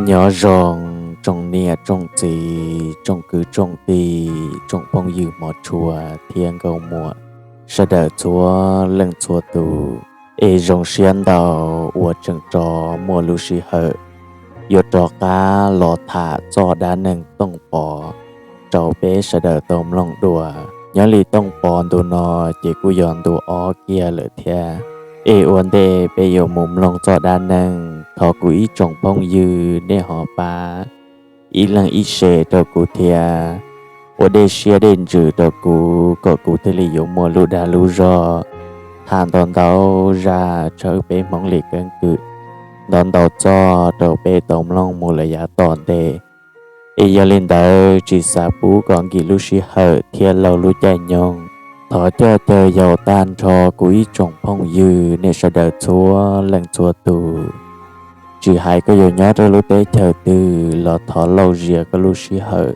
Nyob zoo tsoom niam tsoom txiv, tsoom kwv tsoom tij, tsoom phooj ywg hmov tshua thiab nkauj muam sawv daws txhua leej txhua tus. Es zoo siab ntau uas tseem rov muaj lub sij hawm yuav rov qab los tham txoj dab neeg Tooj Pov rau peb sawv daws tau mloog dua. Nyob li Tooj Pov ntu no ces kuj yog ntu ob kiag lawm thiab. Es ua ntej peb yuav mus mloog txoj dab neeg, thov kuv ib tsoom phooj ywg nej ho pab ib leeg ib share rau kuv thiab, ua dej siab dej ntsws rau kuv kom kuv thiaj li yuav muaj lub dag lub zog tham ntau ntau zaj tshawb peb Hmoob li keeb kwm, ntau ntau txoj rau peb tau mloog mus lawm yav tom ntej. Es yog li ntawd tsis xav pub kom nkim lub sij hawm thiab laug lub caij nyoog, thov coj caw yaus tag nrho kuv ib tsoom phooj ywg nej sawv daws txhua leej txhua tus, tsis hais koj yuav nyob rau lub teb chaws twg los thov lauj zias koj lub sij hawm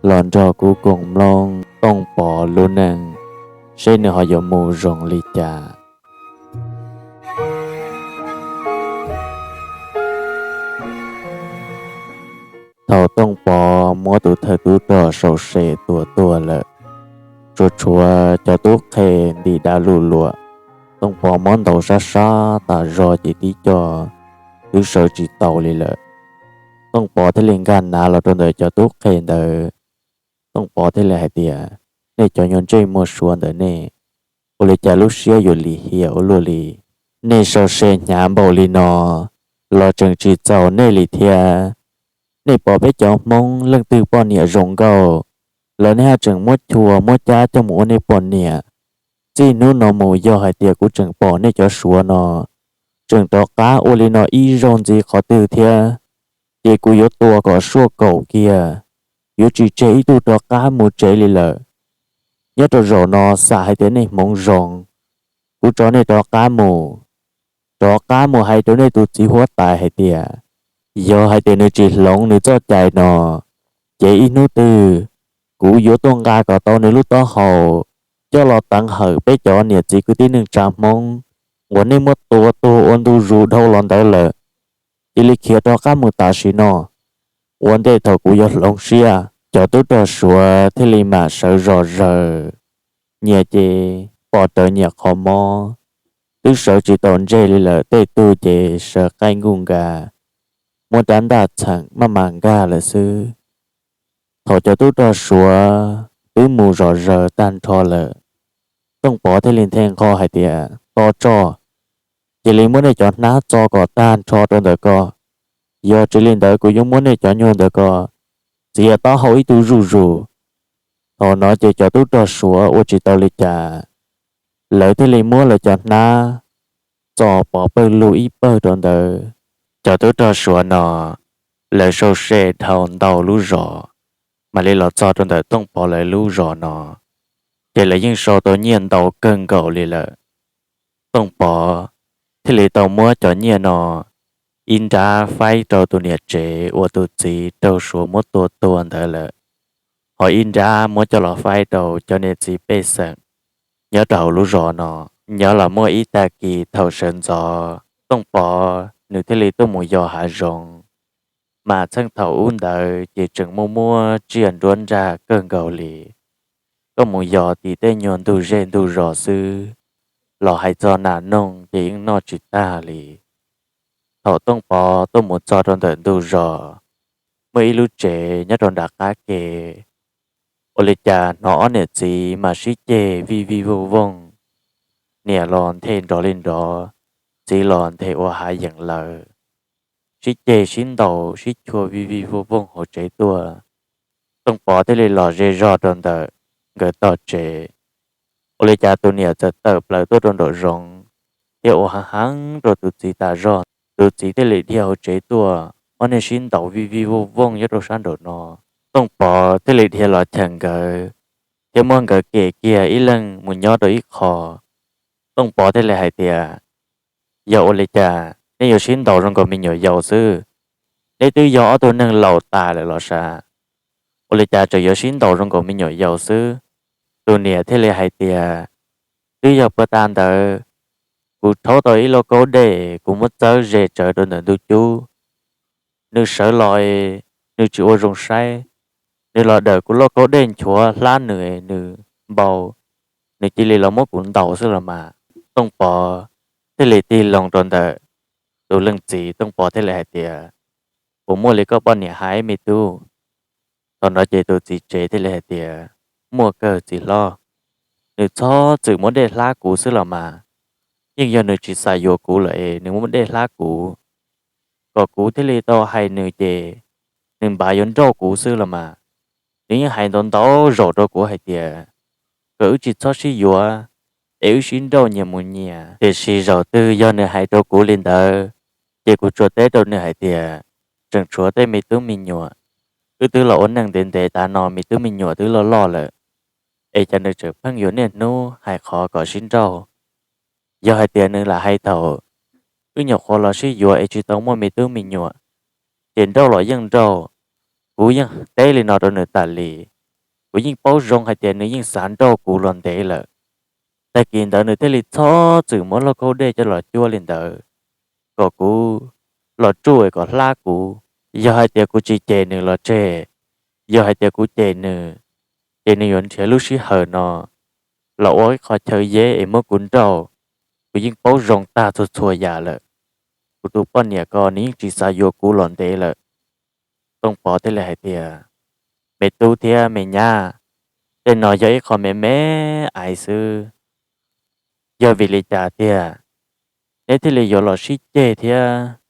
los nrog kuv koom mloog Tooj Pov lub neej, seb nws ho yuav mus zoo li cas. Thaum Tooj Pov muab tus thawj tub rog sau se tua tuag lawm, tsuas tshuav cov tub qhe nti dab luj luam. Tooj Pov muab ntaus sab sab tas zog ces tib co twb sawv tsis tau li lawm. Tooj Pov thiaj li nkag nav los rau ntawm cov tub qhe ntawd. Tooj Pov thiaj li hais tias, nej cov nyuag ntsej muag suav ntawm nej, ua li cas lub siab yuav lim hiam ua luaj li? Nej sau se hnyav npaum li no los tseem tsis txaus nej li thiab. Nej pom peb cov Hmoob leej twg poj niam zoo nkauj los nej haj tseem muab chua muab cab coj mus ua nej poj niam. Txij hnub no mus yog hais tias kuv tseem pom nej cov suav no tseem rov qab ua li no ib zaug ntxiv qhov twg thiab, ces kuv yuav tua kom suaj kaum kiag, yuav tsis tseg ib tug rov qab mus tsev li lawm. Nyob rau zaum no xam hais tias nej hmoov zoo, kuv tso nej rov qab mus, rov qab mus hais rau nej tus txiv huab tais hais tias, yog hais tias nws tsis hloov nws txoj cai no, ces ib hnub twg kuv yuav tuaj nqa kom tau nws lub taub hau coj los teev hawm peb cov niam txiv kwv tij neej tsa Hmoob uas nej muab tua tuag ua ntu zus dhau los ntawd lawm. Cia li khiav rov qab mus tam sim no, ua ntej thaum kuv yuav hloov siab. Cov tub rog suav thiaj li mam sawv zom zaws, nyias ces pom raws nyias qhov mob, twb sawv tsis tau ntsej li lawm, tej tug ces sawv qaib nkuj nkas, muab rab ntaj txheem maj mam nkag lawm xwb. Thaum cov tub rog suav twb mus zom zaws tag nrho lawm, Tooj Pov thiaj li nthe nqho hais tias, to tso, cia li muab nej cov hnab txo kom tag nrho rau ntawm ko. Yog tsis li ntawd kuv yuav muab nej cov nyuag ntawm ko txiav taub hau ib tug zuj zus. Thaum no ces cov tub rog suav ua tsis tau li cas, lawv thiaj li muab lawv cov hnab txo Pov pawg lug ib pawg rau ntawd. Cov tub rog suav no lawv sau se dhau ntau lub zos mam li los txog rau ntawm Tooj Pov lawv lub zos no, ces lawv yeej sau tau nyiaj ntau kawg nkaus li lawm. Tooj Pov thiaj li tau muab cov nyiaj no ib nrab faib rau tus niam tsev uas tus txiv raug suav muab tua tuag ntawd lawm, ho ib nrab muab coj los faib rau cov niam txiv pej xeem nyob rau hauv lub zos no. Nyob los muaj ib tag kis thaum sawv ntxov, Tooj Pov nws thiaj li tuaj mus yos hav zoov. Mas txheej thaum ub ntawd ces tseem muaj muaj tsiaj nruab nrag kawg nkaus li. Koj mus yos tim tej nyuag ntug zej ntug zos xwb los hais txog nas noog ces yeej noj tsis tag li. Thaum Tooj Pov tuaj mus txog rau ntawm ntug zos, muaj ib lub tsev nyob rau nram qab ke. Ua li cas hnov ob niam txiv mas sib ceg vij vij vooj vooj, niam los nthe nrov li nrov, txiv los nthe ua hav yees lawm, sib ceg sib ntaus sib chua vij vij vooj vooj hauv tsev tuaj. Tooj Pov thiaj li los ze zog rau ntawm nkawd tog tsev. Ua li cas tus niam txawm tawm plaws tuaj rau nraum zoov thiab ua heev heev rau tus txiv tas zog. Tus txiv thiaj li dhia hauv tsev tuaj, ob niag sib ntaus vij vij vooj vooj nyob rau sab nraum no. Tooj Pov thiaj li dhia los cheem nkawd thiab muab nkawd kem kiag ib leeg mus nyob rau ib qho. Tooj Pov thiaj li hais tias, yog ua li cas nej yuav sib ntaus zoo nkaus me nyuam yaus xwb? Neb twb yog ob tug neeg laus tas lawm los sav, ua li cas tseem yuav sib ntaus zoo nkaus me nyuam yaus xwb? Tus niam thiaj li hais tias, twb yog puag ta ntawd kuv rhaub tau ib lauj kaub dej, kuv muab txawb ze tsawv rau ntawm ntug cub, nws sawv los, nws tsis ua zoo saib, nws los dawm kuv lauj kaub dej nchuav hlab nws, nws npau, nws cia li los muab kuv ntaus xwb los mas. Tooj Pov thiaj li tig loo rau ntawm tus leej txiv, Tooj Pov thiaj li hais tias, Puas muaj li koj poj niam hais me tub? Thaum no ces tus txiv tsev thiaj li hais tias, Muaj kawg txiv hlob, nws txhob txwm muab dej hlab kuv xwb los mas. Yeej yog nws tsis xav yuav kuv lawm es nws muab dej hlab kuv, kom kuv thiaj li tau hais nws ces nws npav yuav nrauj kuv xwb los mas. Nws yeej hais ntau ntau zaus rau kuv hais tias kom wb tsis txhob sib yuav, es wb sib nrauj nyias mus nyias. Tiam sis zaum twg yog nws hais rau kuv li ntawd, ces kuv tsuas teb rau nws hais tias, Tseem tshuav tej me tub me nyuam, wb twb los ua neej ntev ntev tas no me tub me nyuam twb loj loj lawm, es cas nws tseem pheej yuav niaj hnub hais qhov kom sib nrauj? Yog hais tias nws lam hais thaum wb nyuam qhuav los sib yuav es tsis tau muaj me tub me nyuam, ces nrauj los yeej nrauj. Kuv yeej teb li no rau nws tas li. Kuv yeej paub zoo hais tias nws yeej xav nrauj kuv los ntev lawm. Tag kis ntawd nws thiaj li txhob txwm muab lauj kaub dej coj los cuab li ntawd, kom kuv los tsuj kom hlab kuv. Yog hais tias kuv tsis cem nws los tseg, yog hais tias kuv cem nws, ces nws yuav nrhiav lub sij hawm no los ua ib qho chaw yeb es muab kuv nrauj. Kuv yeej paub zoo tag txhua txhua yam lawm. Kuv tus poj niam ko nws yeej tsis xav yuav kuv los ntev lawm. Tooj Pov thiaj li hais tias, Me tub thiab me nyab, tej no yog ib qho me me aiv xwb. Yog vim li cas tiag neb thiaj li yuav los sib ceg thiab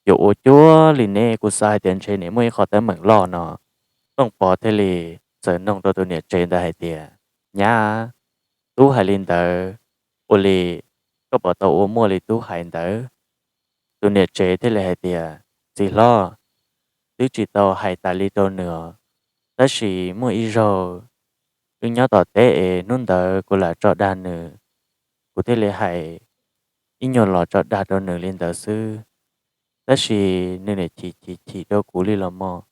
yuav ua cuag li neb? Kuv xav hais tias ntshe nws muaj ib qho teeb meem loj no. Tooj Pov thiaj li txawm noog rau tus niam tsev ntawd hais tias, Nyab, tub hais li ntawd, ua li koj puas tau ua muaj li tub hais ntawd? Tus niam tsev thiaj li hais tias, Txiv hlob, twb tsis tau hais tas li rau nws os, tab sis muaj ib zaug wb nyob tom teb es hnub ntawd kuv lam tso dag nws, kuv thiaj li hais ib nyuag los tso dag rau nws li ntawd xwb, tab sis nws niam chim chim chim rau kuv li los mog.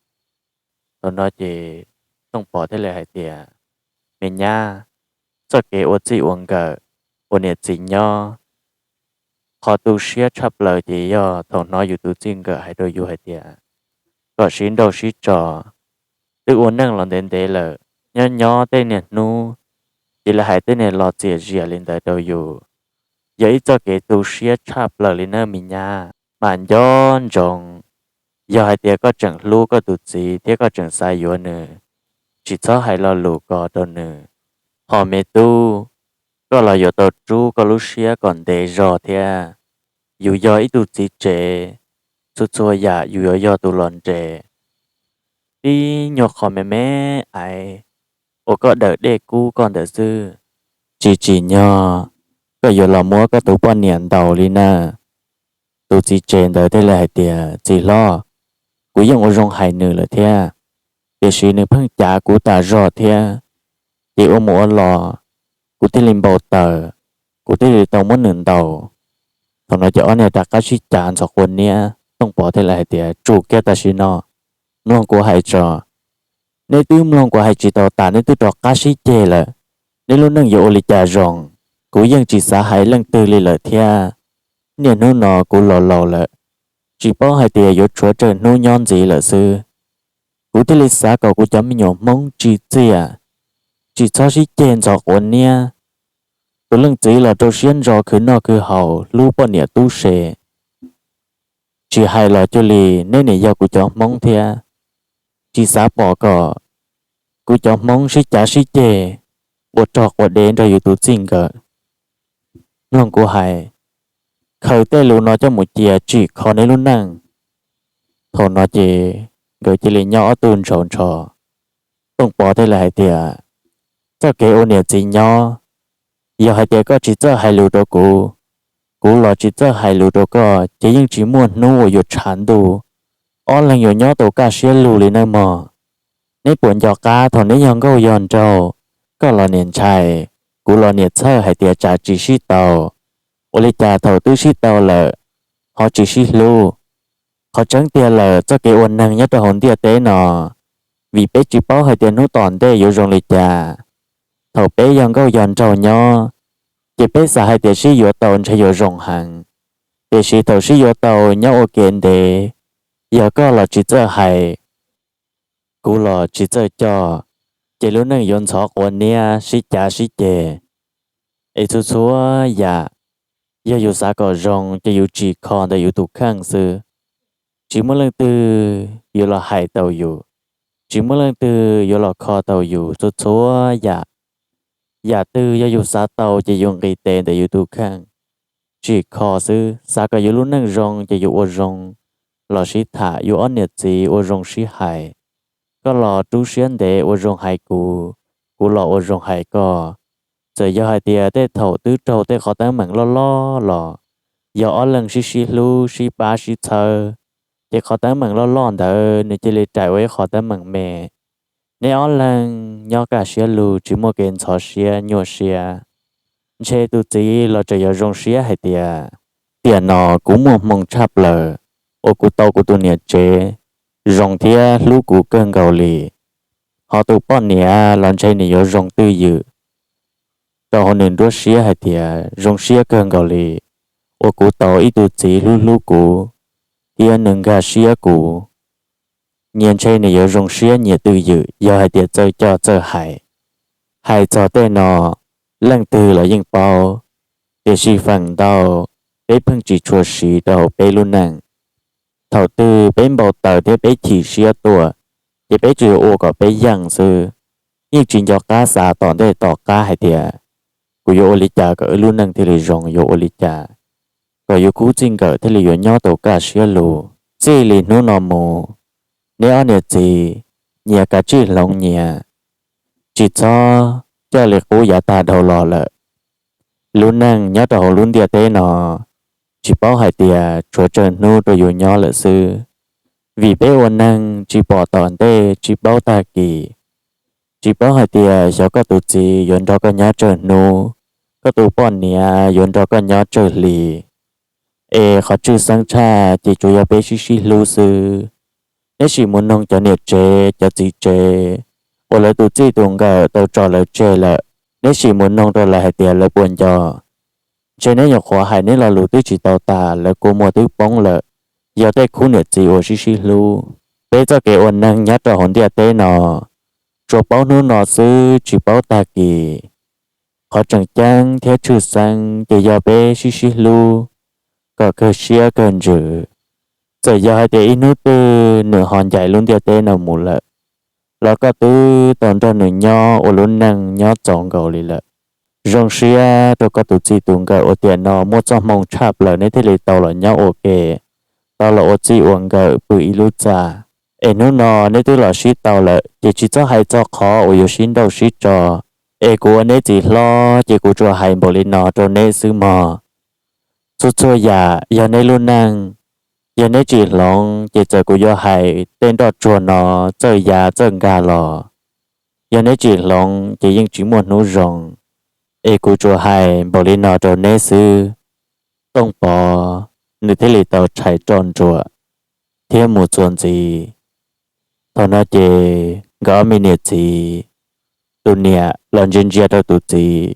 Thaum no ces Tooj Pov thiaj li hais tias, Me nyab, txoj kev ua txij ua nkawm, ua niam txiv nyob, qhov tu siab tshaj plaws ces yog thaum hnov yus tus txij nkawm hais rau yus hais tias kom sib nrauj sib tso. Twb ua neej los ntev ntev lawm, nyob nyob tej niag hnub cia li hais tej niag lo txias zias li ntawd rau yus, yog ib txoj kev tu siab tshaj plaws li nawb me nyab. Mam nco ntsoov, yog hais tias koj tseem hlub koj tus txiv thiab koj tseem xav yuav nws, tsis txhob hais lo lus ko rau nws. Ho me tub, koj los yuav tau rub koj lub siab kom ntev zog thiab. Yus yog ib tug txiv tsev, txhua txhua yam yus yuav yog tus los nres. Tib nyuag qho me me aiv uas koj dawm dej kub koj ntawd xwb, tsis tsim nyog koj yuav los muab koj tus poj niam ntaus li na. Tus txiv tsev ntawd thiaj li hais tias, Txiv hlob, kuv yeej ua zoo hais nws lawm thiab, tiam sis nws pheej cav kuv tas zog thiab, ces ua mus ua los kuv thiaj li npau taws, kuv thiaj li tau muab nws ntaus. Thaum no ces ob niag rov qab sib cav ntxhov quav niab, Tooj Pov thiaj li hais tias, Tsum kiag tam sim no, mloog kuv hais tso. Neb twb mloog kuv hais tsis tau tas neb twb rov qab sib ceg lawm, neb lub neej yuav ua li cas zoo? Kuv yeej tsis xav hais leej twg li lawm thiab. Niaj hnub no kuv los laus lawm, tsis paub hais tias yuav tshuav tsawg hnub nyob ntxiv lawm xwb. Kuv thiaj li xav kom kuv cov me nyuam Hmoob tsim txiaj, tsis txhob sib ceg ntxhov quav niab. Tus leej txiv los rau siab ntso khwv noj khwv haus hlub poj niam tub se. Tsis hais los cuag li neb nim yog kuv cov Hmoob thiab, tsis xav pom kom kuv cov Hmoob sib cav sib ceg, ua rog quas dev nrog yus tus txij nkawm. Mloog kuv hais, khaws tej lus no coj mus cia tsim kho neb lub neej. Thaum no ces nkawd cia li nyob ob tug ntshaus ntsho. Tooj Pov thiaj li hais tias, Txoj kev ua niam txiv nyob, yog hais tias koj tsis txawj hais lus rau kuv, kuv los tsis txawj hais lus rau koj ces yeej tsis muaj hnub uas yuav tshav ntuj, ob leeg yuav nyob tau kaj siab lug li nawb mog. Neb puas nco qab thaum neb yog nkauj yog nraug, koj los niam ntshai, kuv los niam txhawj hais tias tsam tsis sib tau. Ua li cas thaum twb sib tau lawm ho tsis sib hlub? Qhov tseeb tiag lawm, txoj kev ua neeg nyob rau hauv ntiaj teb no, vim peb tsis paub hais tias hnub tom ntej yuav zoo li cas. Thaum peb yog nkauj yog nraug nyob, ces peb xav hais tias sib yuav tau ntshe yuav zoo heev, tiam sis thaum sib yuav tau nyob ua ke ntev, Yog koj los tsis txawj hais, kuv los tsis txawj coj, ces lub neej yuav ntxhov quav niab sib cav sib ceg. Es txhua txhua yam, yog yus xav kom zoo ces yus tsim kho ntawm yus tus kheej xwb. Tsis muaj leej twg yuav los hais tau yus, tsis muaj leej twg yuav los kho tau yus txhua txhua yam. Yam twg yog yus xav tau ces yus nqis tes ntawm yus tus kheej, tsim kho xwb. Xav kom yus lub neej zoo ces yus ua zoo los sib tham, yus ob niam txiv ua zoo sib hais. Koj los rub siab ntev ua zoo hais kuv, kuv los ua zoo hais koj. Txawm yog hais tias tej thaum twb raug tej qhov teeb meem loj loj los, yog ob leeg sib sib hlub sib pab sib txhawb, ces qhov teeb meem loj loj ntawd nws cia li rais ua ib qhov teeb meem me. Neb ob leeg nyob kaj siab lug, tsis muaj kev ntxhov siab nyuaj siab. Ntshe tus txiv los tseem yuav zoo siab hais tias, tiam no kuv muaj hmoo tshaj plaws uas kuv tau kuv tus niam tsev zoo thiab hlub kuv kawg nkaus li. Ho tus poj niam los ntshe nws yuav zoo twj ywm rau hauv nws nruab siab hais tias zoo siab kawg nkaus li uas kuv tau ib tug txiv hlub hlub kuv thiab nws nkag siab kuv. Nyias ntshe nws yuav zoo siab nyias twj ywm yog hais tias txawj coj txawj hais. Hais txog tej no, leej twg los yeej paub, tiam sis feem ntau peb pheej tsis tshua siv rau hauv peb lub neej. Thaum twg peb npau taws thiab peb chim siab tuaj, ces peb tsuas yuav ua kom peb yeej xwb, yeej tsis nco qab xav tom ntej tom qab hais tias kuv yuav ua li cas kom wb lub neej thiaj li zoo, yuav ua li cas kom yus khub txij nkawm thiaj li yuav nyob tau kaj siab lug. Txij li hnub no mus, neb ob niam txiv nyias kav tsij hloov nyias, tsis txhob coj li qub yav tag dhau los lawm. Lub neej nyob rau hauv lub ntiaj teb no tsis paub hais tias tshuav tsawg hnub rau yus nyob lawm xwb, vim peb ua neeg tsis pom tom ntej, tsis paub tag kis. Tsis paub hais tias xyov koj tus txiv yuav nrog koj nyob tsawg hnub, koj tus poj niam yuav nrog koj nyob tsawg hli. Es qhov tshwj xeeb tshaj ces tsuas yog peb sib sib hlub xwb. Neb sim mus noog cov niam tsev cov txiv tsev uas lawv tus txij tus nkawm tau tso lawv tseg lawm, neb sim mus noog rau lawv hais tias lawv puas nco. Ntshe neb nyuam qhuav hais neb lo lus twb tsis tau tas, lawv kua muag twb poob lawm, yog tej khub niam txiv uas sib sib hlub. Peb txoj kev ua neeg nyob rau hauv ntiaj teb no, tsuas paub hnub no xwb tsis paub tag kis. Qhov tseem ceeb thiab tshwj xeeb ces yog peb sib sib hlub kom kawg siab kawg ntsws. Txawm yog hais tias ib hnub twg nws ho ncaim lub ntiaj teb no mus lawm, los koj twb tau nrog nws nyob ua lub neej nyob txaus nkaus li lawm. Zoo siab rau koj tus txij tus nkawm uas tiam no muaj txoj hmoo tshaj plaws neb thiaj li tau los nyob ua ke, tau los ua txij ua nkawm pw ib lub txaj. Es hnub no neb twb los sib tau lawm ces tsis txhob hais txog qhov uas yuav sib nrauj sib tso. Es kuv ua neb txiv hlob ces kuv tsuas hais npaum li no rau neb xwb mog. Txhua txhua yam yog neb lub neej, yog neb tsis hloov ces txawm kuv yuav hais tej nroj tsuag no txawj ya txawj nkag los, yog neb tsis hloov ces yeej tsis muaj hnub zoo. Es kuv tsuas hais npaum li no rau neb xwb. Tooj Pov nws thiaj li tau rhais roj nruas thiab mus txuas ntxiv. Thaum no ces nkawd ob me niam txiv, tus niam los ntsia ntsia rau tus txiv,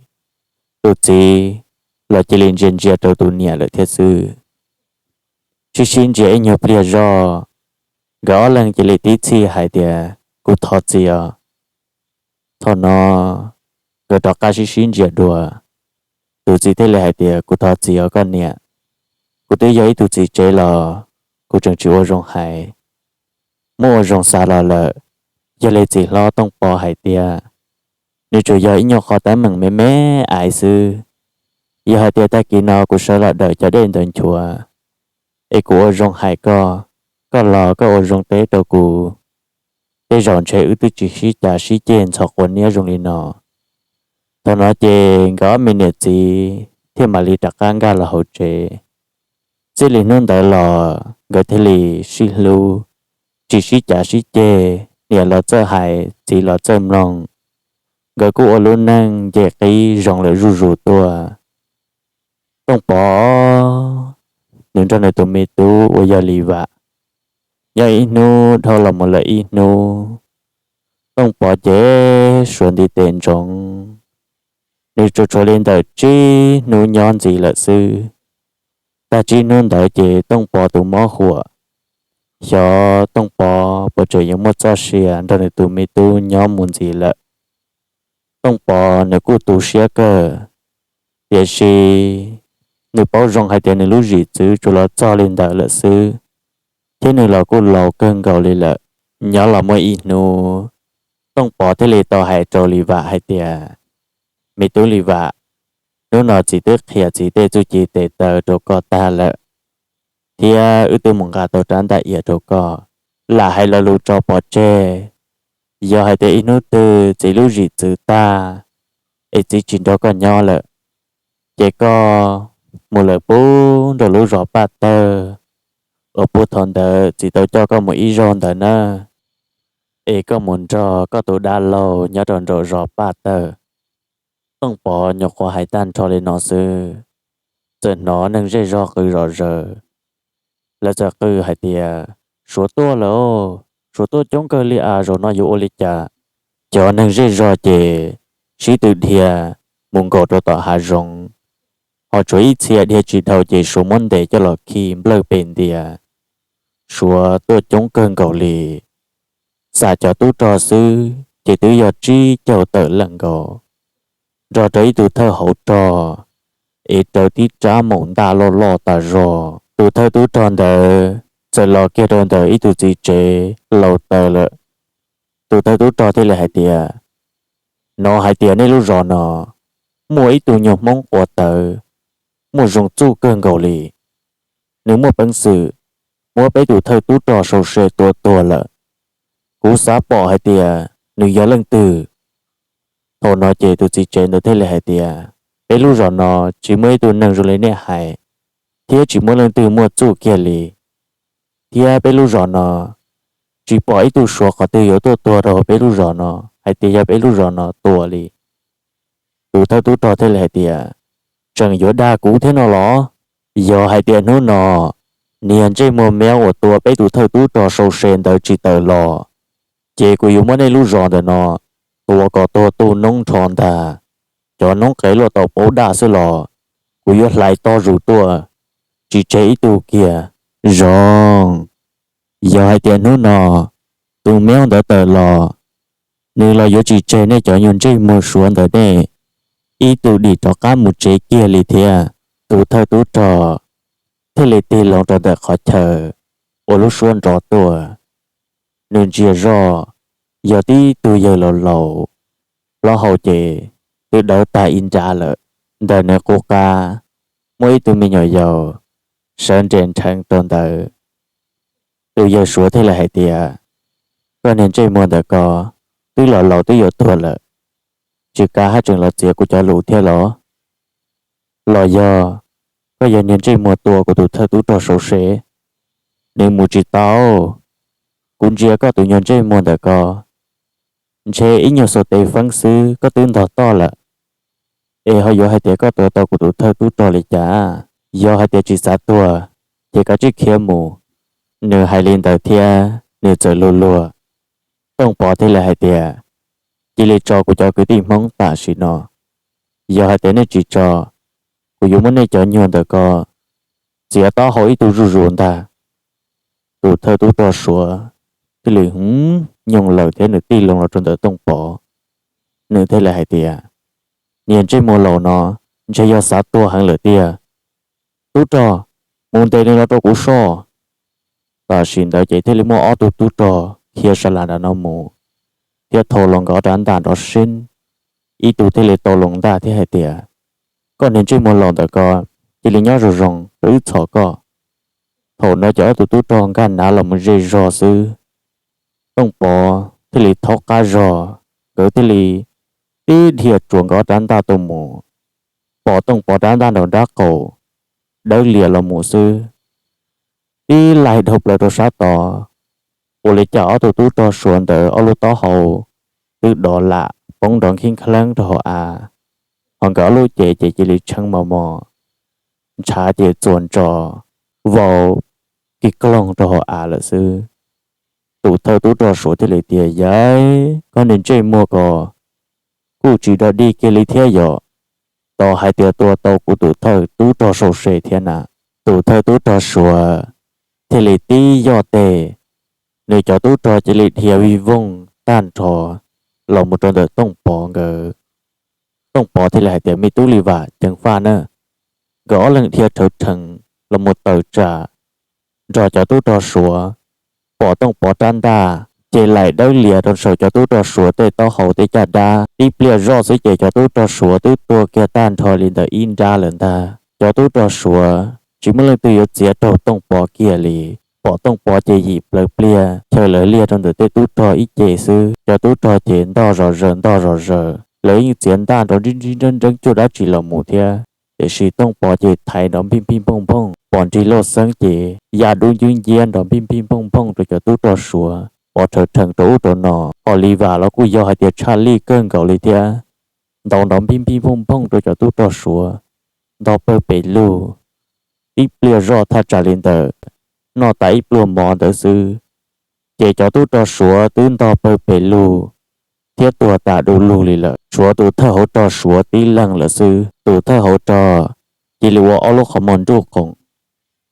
tus txiv los cia li ntsia ntsia rau tus niam lawm thiab xwb. Sib sib ntsia ib nyuag pliag zog, nkawd ob leeg cia li tib txhij hais tias, Kuv thov txim os. Thaum no nkawd rov qab sib sib ntsia dua, tus txiv thiaj li hais tias, Kuv thov txim os koj niam, kuv twb yog ib tug txiv tsev los kuv tseem tsis ua zoo hais. Muab ua zoo xav los lawm, yog li txiv hlob Tooj Pov hais tias, nws tsuas yog ib nyuag qhov teeb meem me me ais xwb. Yog hais tias tag kis no kuv sawv los dawm cov dej ntawd nchuav, es kuv ua zoo hais koj, koj los koj ua zoo teb rau kuv, tej zaum ntshe wb twb tsis sib cav sib ceg ntxhov quav niab zoo li no. Thaum no ces nkawd ob me niam txiv thiaj mam li rov qab nkag los hauv tsev. Txij li hnub ntawd los nkawd thiaj li sib hlub, tsis sib cav sib ceg, niam los txawj hais txiv los txawj mloog. Nkawd kuj ua lub neej nce qib zoo lawm zuj zus tuaj. Tooj Pov nws nrog nws tus me tub uas yog Lis Vam nyob ib hnub dhau los mus lawm ib hnub. Tooj Pov ces suav ntiv tes ntsoov, nws tsuas tshuav li ntawm tsib hnub nyob ntxiv lawm xwb. Tag tsib hnub ntawd ces Tooj Pov tus mob huam xyov Tooj Pov puas tseem yuav muaj txoj sia nrog nws tus me tub nyob mus ntxiv lawm. Tooj Pov nws kuj tu siab kawg, tiam sis nws paub zoo hais tias nws lub zim txwv tsuas los txog li ntawd lawm xwb, thiab nws los kuj laus kawg nkaus li lawm. Nyob los muaj ib hnub, Tooj Pov thiaj li tau hais rau Lis Vam hais tias, Me tub Lis Vam, hnub no txiv twb qhia txiv tej txuj ci tes taw rau koj tag lawm, thiab wb twb mus nqa tau rab ntaj ias rau koj. Lam hais lo lus tso pov tseg, yog hais tias ib hnub twg txiv lub zim txwv tag es txiv tsis nrog koj nyob lawm, ces koj mus lawm pub nraum lub zos Paj Tawg uas puag thaum ntawd txiv tau coj koj mus ib zaug ntawd na, es koj mus nrog koj tus dab laug nyob rau nraum zos Paj Tawg. Tooj Pov nyuam qhuav hais tag nrho li no xwb, txawm hnov neeg zej zog qw zom zaws. Lawv txawm qw hais tias, Suav tuaj lawm, Suav tuaj coob kawg li as, zaum no yuav ua li cas? Cov neeg zej zog ces sib tw dhia mus nkaum rau tom hav zoov, ho tshuav ib txhia dhia tsis dhau ces Suav muab ntes coj los khi nplawg pes ntias. Suav tuaj coob kawg nkaus li, xam cov tub rog xwb ces twb yog tsib caug tawm leej nkaus, nrog rau ib tug thawj hauv rog es raws tib rab maum ntaj loj loj tas zog. Tus thawj tub rog ntawd txawm los kiag rau ntawm ib tug txiv tsev laus taws lawm. Tus thawj tub rog thiaj li hais tias, Hnov hais tias nej lub zos no muaj ib tug nyuag Hmoob quav tawv muaj zoo txuj kawg nkaus li. Nws muaj peev xwm muab peb tus thawj tub rog sau se tua tuag lawm. Kuv xav pom hais tias nws yog leej twg. Thaum no ces tus txiv tsev ntawd thiaj li hais tias, Peb lub zos no tsis muaj ib tug neeg zoo li nej hais, thiab tsis muaj leej twg muaj txuj kiag li. Thiab peb lub zos no tsis pom ib tug Suav qhov twg yuav tuaj tuag rau peb lub zos no hais tias yog peb lub zos no tua li. Tus thawj tub rog thiaj li hais tias, Tseem yuav dag kuv thiab no los? Yog hais tias hnub no niag ntsej muag meob uas tua peb tus thawj tub rog sau se ntawd tsis tawm los, ces kuv yuav muab nej lub zos ntawm no tua kom tuag tu noob nrho ntag. Cov noob qes luaj tau paub daj xwb los kuv yuav hlais toj zus tuaj, tsis tseg ib tug kiag. Zoo, yog hais tias hnub no tus meob ntawd tawm los, nws los yuav tsis tseg nej cov nyuag ntsej muag Suav ntawm nej ib tug dim rov qab mus tsev kiag li thiab. Tus thawj tub rog thiaj li tig loo rau ntawm qhov chaw uas lub suab nrov tuaj. Nws ntsia zoj, yog tib tug yawg laus laus, plaub hau ces twb dawb tag ib nrab lawm. Ntawm nws qub qab muaj ib tug me nyuam yaus sawv nres nrheev rau ntawd. Tus yawg Suav thiaj li hais tias, Koj niag ntsej muag ntawm ko twb los laus twb yuav tuag lawm, tsis kav haj tseem los txiav kuv cov lus thiab los? Los yog koj yog niag ntsej muag tua kuv tus thawj tub rog sau se? Nws mus tsis tau. Kuv ntsia koj tus nyuag ntsej muag ntawm ko, ntshe ib nyuag xuas tes feeb xwb koj twb ntog toj lawm. Es ho yuav hais tias koj tua tau kuv tus thawj tub rog li cas? Yog hais tias tsis xav tuag, ces kav tsij khiav mus. Nws hais li ntawd thiab nws txawm luag luag. Tooj Pov thiaj li hais tias, Cia li tso kuv cov kwv tij Hmoob tam sim no. Yog hais tias nej tsis tso, kuv yuav muab nej cov nyuag ntawm ko txiav taub hau ib tug zuj zus ntag. Tus thawj tub rog Suav thiaj li hwv nyooj lawm thiab nws tig loo los rau ntawm Tooj Pov. Nws thiaj li hais tias, Niag ntsej muag laus no ntshe yog xav tuag heev lawm tiag. Tub rog, mus ntes nws los rau kuv soj. Tam sim ntawd ces thiaj li muaj ob tug tub rog khiav sas las nram no mus, thiab thau los nkawd ob rab ntaj nrov seeb. Ib tug thiaj li tau loo ntaj thiab hais tias, Koj niag ntsej muag laus ntawm ko, cia li nyob zoo zoo rau wb txhom koj. Thaum no ces ob tug tub rog nkag nav los mus zej zog xwb. Tooj Pov thiaj li thaub qab zog, nkawd thiaj li tib dhia tsuas nkawd ob rab ntaj tuaj mus. Pom Tooj Pov rab ntaj nraum nrab qaum dawb lias los mus xwb, tib laig dhau plaws rau sab tod. Ua li cas ob tug tub rog Suav ntawd ob lub taub hau twb dov lam poob nrov nkheeb kheeb rau hauv av, ho nkawd ob lub cev ces cia li tshee mos mos, ntshav ces txuas ntsos vau kig kloog rau hauv av lawm xwb. Tus thawj tub rog Suav thiaj li tias, Yawg, koj niag ntsej muag ko kuj tsis dog dig kiag li thiab yom, tau hais tias tua tau kuv tus thawj tub rog sau se thiab na. Tus thawj tub rog Suav thiaj li tib yoj tes, nws cov tub rog cia li dhia vij voog tag nrho los mus rau ntawm Tooj Pov nkawd. Tooj Pov thiaj li hais tias, Me tub Lis Vam, ceev faj na. Nkawd ob leeg dhia rhawv rhees los mus tawm tsam nrog cov tub rog Suav, pom Tooj Pov rab ntaj ces laim dawb lias rau saum cov tub rog Suav tej taub hau tej caj dab. Tib pliag zoj xwb ces cov tub rog Suav twb tuag kiag tag nrho li ntawm ib nrab lawm ntag. Cov tub rog Suav tsis muaj leej twg yuav txiav raug Tooj Pov kiag li. Pom Tooj Pov ces yim plaws pliag chaw lawv liag rau ntawm tej tub rog ib ce xwb. Cov tub rog ces ntog zom zaws ntog zom zaws, lawv yeej txiav ntaj nrov nrib nrib nreeb nreeb cuaj dab tsi los mus thiab, tiam sis Tooj Pov ces thaiv nrov npij npij npooj npooj, pom nrig lauj xeeb ces ya dub ncwb nciab nrov npij npij npooj npooj rau cov tub rog Suav, pov rhawv rhees rau ub rau no. Hos Lis Vam los kuj yog hais tias tshaj lij kawg nkaus li thiab, ntaus nrov npij npij npooj npooj rau cov tub rog Suav ntog pawg pes lug. Tib pliag zoj thaj tsam li ntawm noj tas ib pluag mov ntawd xwb, ces cov tub rog Suav twb ntog pawg pes lug thiab tuag tas du lug li lawm, tshuav tus thawj hauv rog Suav tib leeg lawm xwb. Tus thawj hauv rog cia li ua ob lub qhov muag nruj qoom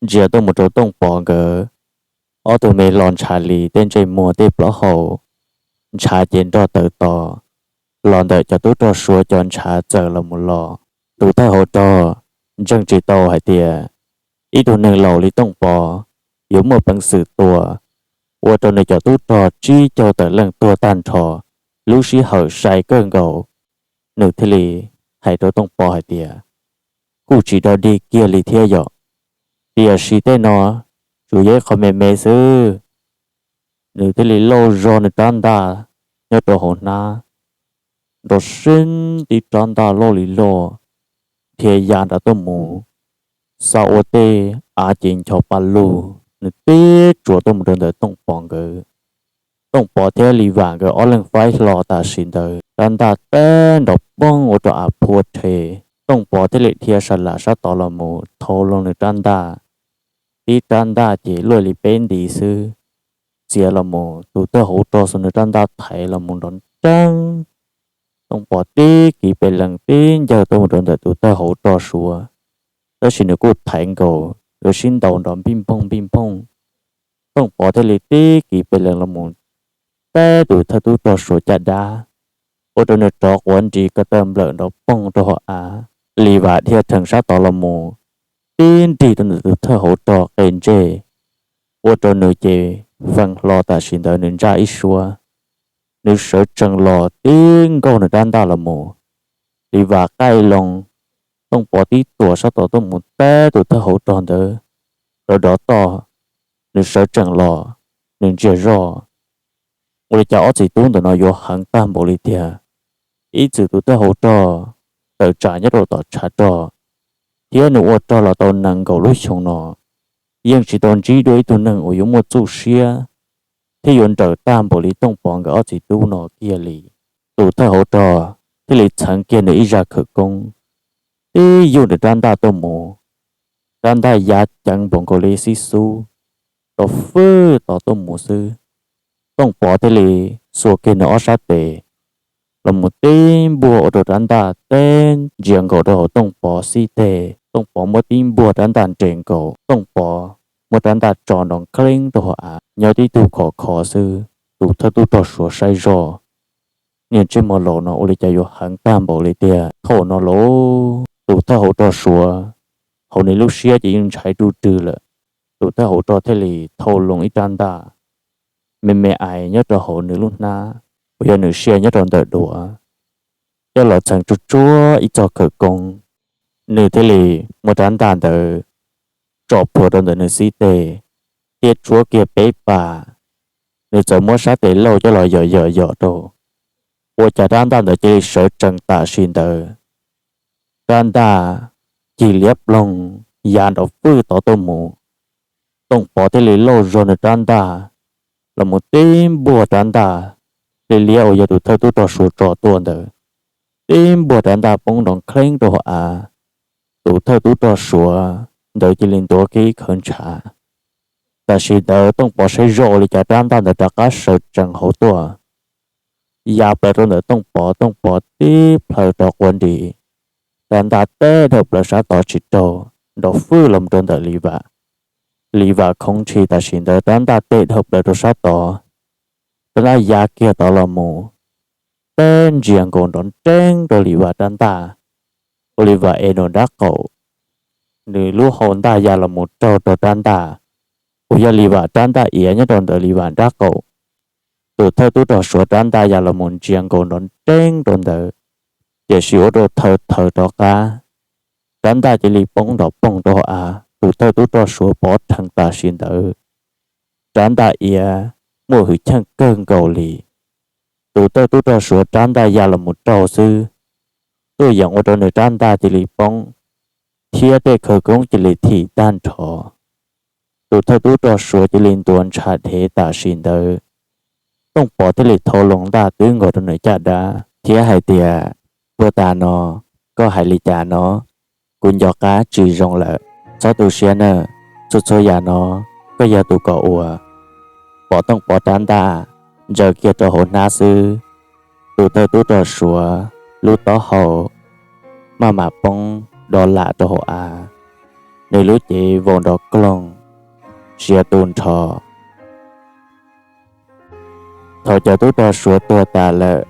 ntsia tuaj mus rau Tooj Pov nkawd ob tug me hlo ntshav li tej ntsej muag tej plaub hau, ntshav ces nrog tawv tos los ntawm cov tub rog Suav cov ntshav txawm los mus los. Tus thawj hauv rog ntseeg tsis tau hais tias ib tug neeg laus li Tooj Pov yuav muaj peev xwm tua ua rau nws cov tub rog tsib caug tawm leej tuag tag nrho lub sij hawm sai kawg nkaus. Nws thiaj li hais rau Tooj Pov hais tias, Kuj tsis dog dig kiag li thiab yom, tiam sis tej no tsuas yog ib qho me me xwb. Nws thiaj li lauj zog nws rab ntaj nyob rau hauv hnab, nrov seeb tib rab ntaj loj li loj, dhia ya nrad tuaj mus, xa ua tej av ces ncho pa lug, nws tib tsuas tuaj mus rau ntawm Tooj Pov nkawd. Tooj Pov thiab Lis Vam nkawd ob leeg faib hlo tam sim ntawd, rab ntaj teb nrov poog ua rau av phua rhe. Tooj Pov thiaj li dhia sa lam sab tod los mus thau loo nws rab ntaj. Tib rab ntaj ces luaj li peb ntiv xwb, txiav los mus tus thawj hauv rog xuas nws rab ntaj thaiv los mus nrov nreeb. Tooj Pov tib kiv pes lees tib ncawg tuaj mus rau ntawm tus thawj hauv rog Suav, tab sis nws kuj thaiv nkaus, yuav sib ntaus nrov npij npoog npij npoog. Tooj Pov thiaj li tib kiv pes lees los mus teb tus thawj tub rog Suav caj dab, ua rau nws rov quav nris ko taw nplawm nrov poog rau hauv av. Lis Vam dhia rhees sab tod los mus tib nrig rau ntawm tus thawj hauv rog qe ntsej, ua rau nws ces fee hlo tam sim ntawd nws ntsaj ib suab. Nws sawv tsees los tib nkaug nws rab ntaj los mus, Lis Vam qaij loo, Tooj Pov tib tuam sab tod tuaj mus teb tus thawj hauv rog ntawd rov dov toj, nws sawv tsees los, nws ntsiag zoj. Ua li cas ob txiv tub ntawm no yuav heev tag npaum li tiag? Ib txwm tus thawj hauv rog tawm tsam nyob rau tom tshav rog, thiab nws ua rog los tau nees nkaum lub xyoo no, yeej tsis tau ntsib dua ib tug neeg uas yuav muaj txuj siab thiab yuav nrawm tag npaum li Tooj Pov nkawd ob txiv tub no kiag li. Tus thawj hauv rog thiaj li txheev kiag nws ib zaj khawv koob, tib yuj nws rab ntaj tuaj mus, rab ntaj ya ceev npaum nkaus li xib xub, rov fwj tod tuaj mus xwb. Tooj Pov thiaj li xuas kiag nws ob sab tes los mus tib npuaj ua rau rab ntaj teb ntsia nkaus rau hauv Tooj Pov xib teg. Tooj Pov muab tib npuaj rab ntaj nres nkaus, Tooj Pov muab rab ntaj tso nrov nkleeb rau hauv av, nyob tib tug khov kho xwb. Tus thawj tub rog Suav saib zoj, niag ntsej muag laus no ua li cas yuav heev tag npaum li tiag. Thaum no lauj, tus thawj hauv rog Suav hauv nws lub siab ces yeej ntshai ruj rwg lawm. Tus thawj hauv rog thiaj li thau loo ib rab ntaj me me ais nyob rau hauv nws lub hnab uas yog nws sia nyob rau ntawm duav, coj los txheev tsuag tsuag ib txoj khawv koob. Nws thiaj li muab rab ntaj ntawd tso plhuav rau ntawm nws xib teg, thiab tshuab kiag peb pas. Nws txawm muab sab tes lauj coj los yom yom yom rau, ua cas rab ntaj ntawd cia li sawv tsees tam sim ntawd. Rab ntaj cig liab ploog ya nrov fwj tod tuaj mus. Tooj Pov thiaj li lauj zog nws rab ntaj los mus tib npuaj rab ntaj liab liab uas yog tus thawj tub rog Suav tso tuaj ntawd, tib npuaj rab ntaj poob nrov nkleeb rau hauv av. Tus thawj tub rog Suav ntawd cia li ntuav kiag ib khawv ntshav. Tam sim ntawd Tooj Pov saib zoj ua li cas rab ntaj ntawd rov qab sawv tsees hauv tuaj, ya plaws rau ntawm Tooj Pov, Tooj Pov tib plhaw rov quav nris, rab ntaj teb dhawm plaws sab tod tsis raug, nrov fwj los rau ntawm Lis Vam. Lis Vam khoov ntshis tam sim ntawd rab ntaj tej dhau plaws rau sab tod. Rab ntaj ya kiag tod los mus, teb ntsia nkaus nrov nreeb rau Lis Vam rab ntaj. Ua Lis Vam es nws nrab qaum, nws lub hau ntaj ya los mus raug rau rab ntaj uas yog Lis Vam rab ntaj iav nyob rau ntawm Lis Vam nrab qaum. Tus thawj tub rog Suav rab ntaj ya los mus ntsia nkaus nrov nreeb rau ntawd, tiam sis ua rau thaws thaws rov qab, rab ntaj cia li poob nrov poog rau hauv av. Tus thawj tub rog Suav pov rhees tam sim ntawd, rab ntaj iav muaj hwj chim kawg nkaus li. Tus thawj tub rog Suav rab ntaj ya los mus raug xwb, tuaj yeem ua rau nws rab ntaj cia li poob, thiab tej khawv koob cia li thim tag nrho. Tus thawj tub rog Suav cia li ntuav ntshav dhev tam sim ntawd. Tooj Pov thiaj li thau loo ntaj twb nkaus rau nws caj dab thiab hais tias, Puag ta no, koj hais li cas no? Kuv nco qab tsis zoo lawm, txhob tu siab nawb. Txhua txhua yam no koj yog tus kom ua. Pom Tooj Pov rab ntaj ntsaws kiag rau hauv hnab xwb, tus thawj tub rog Suav lub taub hau maj mam poob do lam rau hauv av, nws lub cev vau nrov kloog, siav tu nrho. Thaum cov tub rog Suav tuag tas lawm,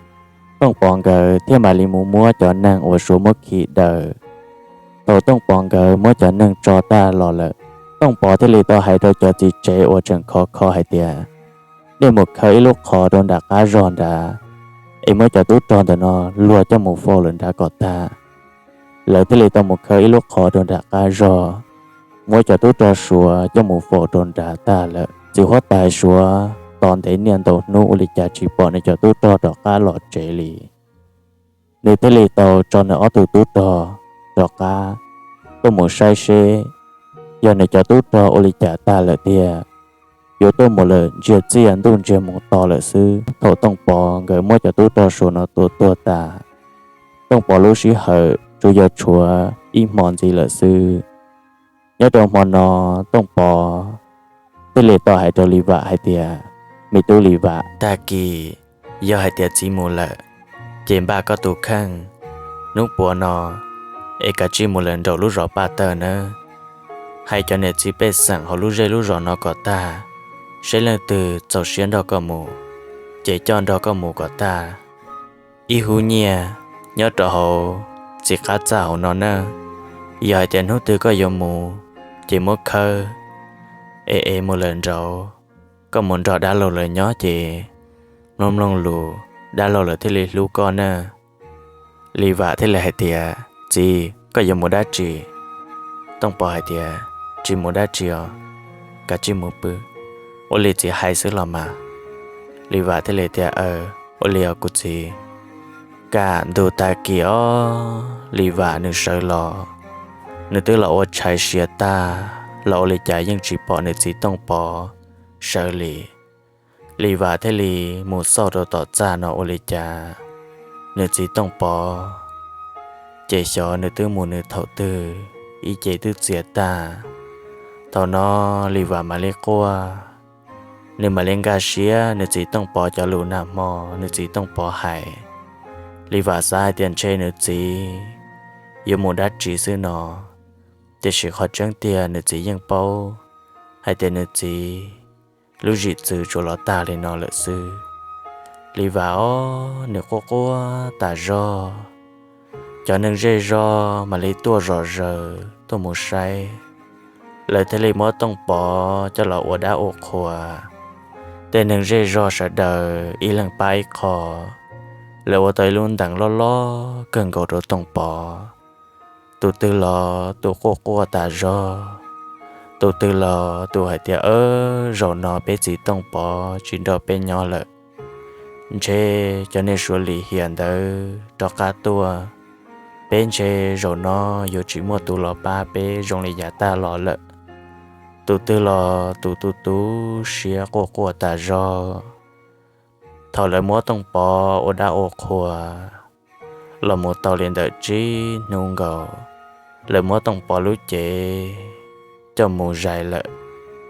Tooj Pov nkawd thiaj mam li mus muab cov neeg uas Suav muab khi daws. Thaum Tooj Pov nkawd muab cov neeg tso tag los lawm, Tooj Pov thiaj li tau hais rau cov txiv tsev uas tseem khov kho hais tias, Nej mus khawb ib lub qhov rau nram qab zog nrad, es muab cov tub rog ntawm no luag coj mus faus lawm nrad kom tag. Lawv thiaj li tau mus khawb ib lub qhov rau nram qab zog, muab cov tub rog Suav coj mus faus rau nrad tag lawm. Txiv huab tais Suav tos ntev niaj ntau hnub ua li cas tsis pom nws cov tub rog rov qab los tsev li. Nws thiaj li tau tso nws ob tug tub rog rov qab tuaj mus saib seb yog nws cov tub rog ua li cas tag lawm tiag, yuav tuaj mus lawm ntsiag txiaj ntuj ntsiag mus to lawm xwb. Thaum Tooj Pov nkawd muab cov tub rog Suav no tua tuag tas, Tooj Pov lub sij hawm tsuas yog tshuav ib hmo ntxiv lawm xwb. Nyob rau hmo no, Tooj Pov thiaj li tau hais rau Lis Vam hais tias, Me tub Lis Vam, tag kis yog hais tias txiv mus lawm, ces npaj koj tus kheej, hnub puav no es kav tsij mus lawm nraum lub zos Paj Tawg nawb. Hais cov niam txiv pej xeem hauv lub zej lub zos no kom tag, seb leej twg txaus siab nrog koj mus, ces coj nrog koj mus kom tag. Ib hub nyiaj nyob rau hauv txiv qab txaj hauv no nawb. Yog hais tias hnub twg koj yuav mus, ces muab khawb es es mus lawm nraud. Koj mus nrog dab laug lawv nyob ces mloog mloog lus, dab laug lawv thiaj li hlub koj nawb. Lis Vam thiaj li hais tias, Txiv, koj yuav mus dab tsi? Tooj Pov hais tias, Tsis mus dab tsi os, kav tsij mus pw, ua li txiv hais xwb los mas. Lis Vam thiaj li tias, Aw, ua li os kuv txiv. Kaj ntug tag kis os, Lis Vam nws sawv los, nws twb los ua tshais siav tag los ua li cas yeej tsis pom nws txiv Tooj Pov sawv li. Lis Vam thiaj li mus xauj rau tom txaj no ua li cas nws txiv Tooj Pov ces xyov nws twb mus nws thaum twg, ib ce twb txias tag. Thaum no Lis Vam mam li quaj, nws mam li nkag siab nws txiv Tooj Pov cov lus nag hmo nws txiv Tooj Pov hais. Lis Vam xav hais tias ntshe nws txiv yuav mus dab tsi xwb no, tiam sis qhov tseeb tiag nws txiv yeej paub hais tias nws txiv lub zim txwv tsuas los tag li no lawm xwb. Lis Vam os, nws quaj quaj tas zog, cov neeg zej zog mam li tuaj zom zaws tuaj mus saib. Lawv thiaj li muab Tooj Pov coj los ua dab ua qhua. Tej neeg zej zog sawv daws ib leeg pab ib qho, lawv ua tau ib lub ntees loj loj kawg nkaus rau Tooj Pov. Tus twg los tus quaj quaj tas zog, tus twg los tus hais tias, Aw, zaum no peb txiv Tooj Pov tsis nrog peb nyob lawm. Ntshe cov neeg Suav lim hiam ntawd rov qab tuaj, peb ntshe zaum no yuav tsis muaj tus los pab peb zoo li yav tag los lawm. Tus twg los tus tu tu siab quaj quaj tas zog. Thaum lawv muab Tooj Pov ua dab ua qhua los mus tau li ntawm tsib hnub nkaus, lawv muab Tooj Pov lub cev coj mus zais lawm.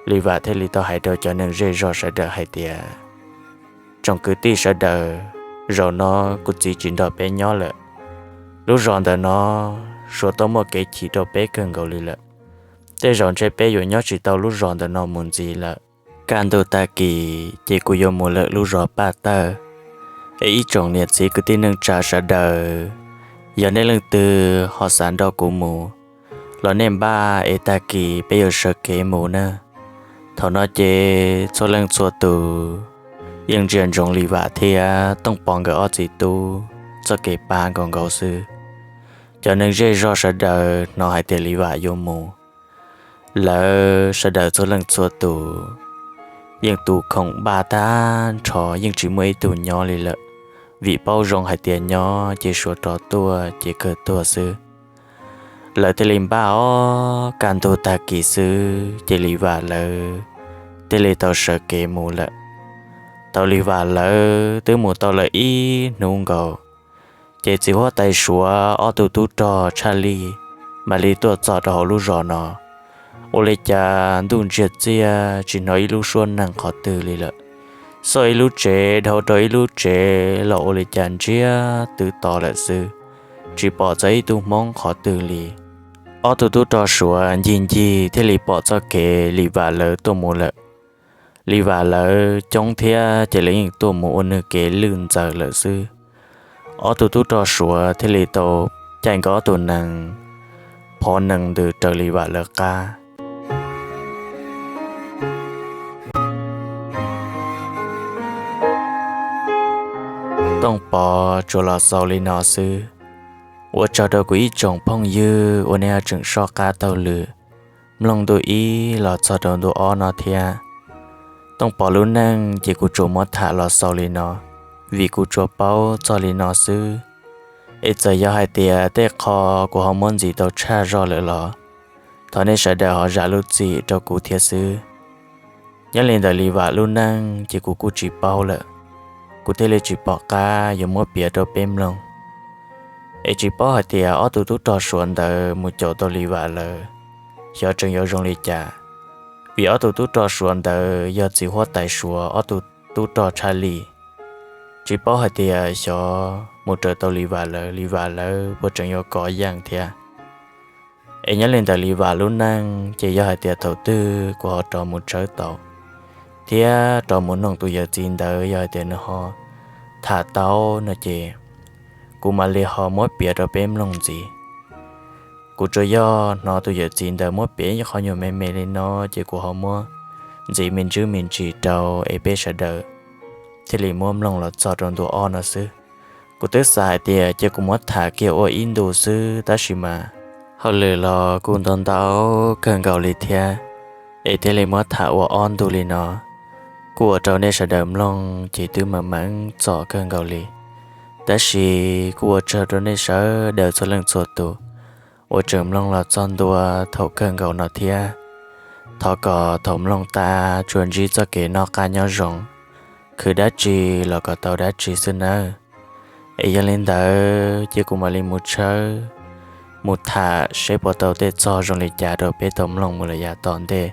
Lis Vam thiaj li tau hais rau cov neeg zej zog sawv daws hais tias, Tsoom kwv tij sawv daws, zaum no kuv txiv tsis nrog peb nyob lawm. Lub zos ntawm no Suav tau muaj kev chim rau peb kawg nkaus li lawm. tej zaum ntshe peb yuav nyob tsis tau lub zos ntawm no mus ntxiv lawm. Kaj ntug tag kis ces kuv yuav mus lawm lub zos Paj Tawg. Es ib tsoom niam txiv kwv tij neej tsa sawv daws, yog nej leej twg ho xav nrog kuv mus los nej npaj es tag kis peb yuav sawv kev mus na. Thaum no ces txhua leej txhua tus yeej ntsia ntsoov Lis Vam thiab Tooj Pov nkawd ob txiv tub txoj kev pab nkaus nkaus xwb. Cov neeg zej zog sawv daws hnov hais tias Lis Vam yuav mus, lawv sawv daws txhua leej txhua tus yeej tu khoom npaj tag nrho, yeej tsis muaj ib tug nyob li lawm, vim paub zoo hais tias nyob ces suav rov tuaj ces kawg tuag xwb. Lawv thiaj li npaj ob kaj ntug tag kis xwb ces Lis Vam lawv thiaj li tau sawv kev mus lawm. Thaum Lis Vam lawv twb mus tau lawm ib hnub nkaus, ces txiv huab tais Suav ob tug tub rog Tshaj Lij mam li tuaj txog rau hauv lub zos no. Ua li cas ntuj ntsiag txiaj tsis hnov ib lub suab neeg qhov twg li lawm. Xauj ib lub tsev dhau rau ib lub tsev los ua li cas ntsiag twb to lawm xwb, tsis pom txog ib tug Hmoob qhov twg li. Ob tug tub rog Suav ncig ncig thiaj li pom txoj kev Lis Vam lawv tuaj mus lawm. Lis Vam lawv coob thiab ces lawv yeej tuaj mus ua nws kev lwj ntxaws lawm xwb. Ob tug tub rog Suav thiaj li tau caij nkawd ob tug nees phov nees ntws raws Lis Vam lawv qab. Tooj Pov tsuas los xaus li no xwb. Ua tsaug rau kuv ib tsoom phooj ywg uas nej tseem soj qab taug lw mloog ntu ib los txog rau ntu ob no thiab. Tooj Pov lub neej ces kuv tsuas muab tham los xaus li no, vim kuv tsuas paub txog li no xwb. Es txawm yog hais tias tej qho kuv ho muab ntxiv tau tshaj zog lawm los thov nej sawv daws ho zam lub txim rau kuv thiab xwb. Nyob li ntawm Lis Vam lub neej ces kuv kuj tsis paub lawm, kuv thiaj li tsis pom qab yuav muab piav rau peb mloog. Es tsis paub hais tias ob tug tub rog Suav ntawd mus caum tau Lis Vam lawm, xyov tseem yuav zoo li cas. Vim ob tug tub rog Suav ntawd yog txiv huab tais Suav ob tug tub rog Tshaj Lij. Tsis paub hais tias xyov mus raws tau Lis Vam lawv, Lis Vam lawv puas tseem yuav kov yeej thiab. Es nyob li ntawm Lis Vam lub neej ces yog hais tias thaum twg kuv ho rov mus tshawb tau thiab rov mus noog tus yawm txiv ntawd, yog hais tias nws ho tham tau no ces kuv mam li ho muab piav rau peb mloog ntxiv. Kuv tsuas yog hnov tus yawm txiv ntawd muab piav ib qho nyuag me me li no ces kuv ho muab ntxiv me ntsis me ntsis rau es peb sawv daws thiaj li muab mloog los txog rau ntu ob no xwb. Kuv twb xav hais tias cia kuv muab tham kiag ua ib ntu xwb tab sis mas hauj lwm los kuj ntau ntau kawg nkaus li thiab, es thiaj li muab tham ua ob ntu li no. Kuj ua rau nej sawv daws mloog ces twb meem meem txom kawg nkaus li. Tab sis kuj ua tsaug rau nej sawv daws txhua leej txhua tus uas tseem mloog los txog ntua thaum kawg nkaus no thiab. Thov kom thaum mloog tas tsuas ntsib txoj kev noj qab nyob zoo, khwv dab tsi los kom tau dab tsi xwb nawb. Es yog li ntawd ces kuv mam li mus tshawb mus tham seb puas tau tej txog zoo li cas rau peb tau mloog mus lawm yav tom ntej.